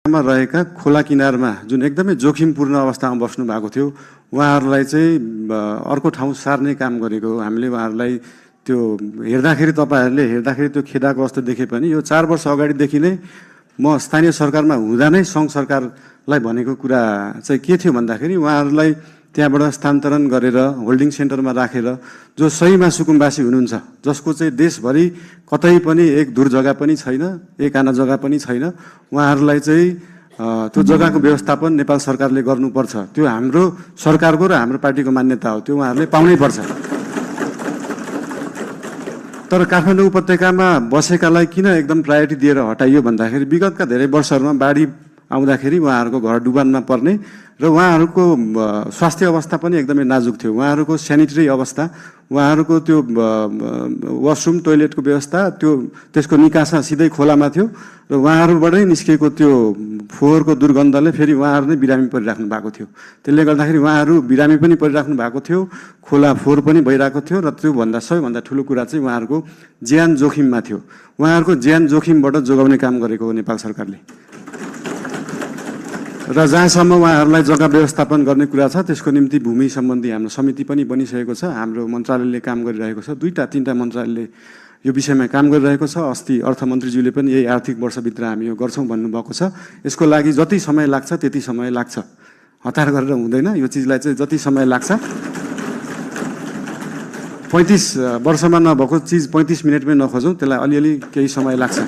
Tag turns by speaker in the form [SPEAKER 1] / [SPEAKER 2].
[SPEAKER 1] मा रहेका खोला किनारमा जुन एकदमै जोखिमपूर्ण अवस्थामा बस्नु भएको थियो उहाँहरूलाई चाहिँ अर्को ठाउँ सार्ने काम गरेको हो। हामीले उहाँहरूलाई त्यो हेर्दाखेरि तपाईहरुले हेर्दाखेरि त्यो खेदाको अवस्था देखे पनि यो 4 वर्ष अगाडिदेखि नै म स्थानीय सरकारमा हुँदा नै सङ्घ सरकारलाई भनेको कुरा चाहिँ के थियो भन्दाखेरि उहाँहरूलाई त्यहाँबाट स्थानान्तरण गरेर होल्डिङ सेन्टरमा राखेर जो सहीमा सुकुम्बासी हुनुहुन्छ जसको चाहिँ देशभरि कतै पनि एक दूर जग्गा पनि छैन, एक आना जग्गा पनि छैन, उहाँहरूलाई चाहिँ त्यो जग्गाको व्यवस्थापन नेपाल सरकारले गर्नुपर्छ। त्यो हाम्रो सरकारको र हाम्रो पार्टीको मान्यता हो, त्यो उहाँहरूले पाउनै पर्छ। तर काठमाडौँ उपत्यकामा बसेकालाई किन एकदम प्रायोरिटी दिएर हटाइयो भन्दाखेरि विगतका धेरै वर्षहरूमा बाढी आउँदाखेरि उहाँहरूको घर डुबानमा पर्ने र उहाँहरूको स्वास्थ्य अवस्था पनि एकदमै नाजुक थियो। उहाँहरूको स्यानिटरी अवस्था, उहाँहरूको त्यो वासरुम टोयलेटको व्यवस्था त्यसको निकासा सिधै खोलामा थियो र उहाँहरूबाटै निस्केको त्यो फोहोरको दुर्गन्धले फेरि उहाँहरू नै बिरामी परिराख्नु भएको थियो। त्यसले गर्दाखेरि उहाँहरू बिरामी पनि परिराख्नु भएको थियो, खोला फोहोर पनि भइरहेको थियो र त्योभन्दा सबैभन्दा ठुलो कुरा चाहिँ उहाँहरूको ज्यान जोखिममा थियो। उहाँहरूको ज्यान जोखिमबाट जोगाउने काम गरेको हो नेपाल सरकारले। र जहाँसम्म उहाँहरूलाई जग्गा व्यवस्थापन गर्ने कुरा छ त्यसको निम्ति भूमि सम्बन्धी हाम्रो समिति पनि बनिसकेको छ। हाम्रो मन्त्रालयले काम गरिरहेको छ, 2-3 मन्त्रालयले यो विषयमा काम गरिरहेको छ। अस्ति अर्थमन्त्रीज्यूले पनि यही आर्थिक वर्षभित्र हामी यो गर्छौँ भन्नुभएको छ। यसको लागि जति समय लाग्छ त्यति समय लाग्छ, हतार गरेर हुँदैन। यो चिजलाई चाहिँ जति समय लाग्छ, 35 वर्षमा नभएको चिज 35 मिनटमै नखोजौँ, त्यसलाई अलिअलि केही समय लाग्छ।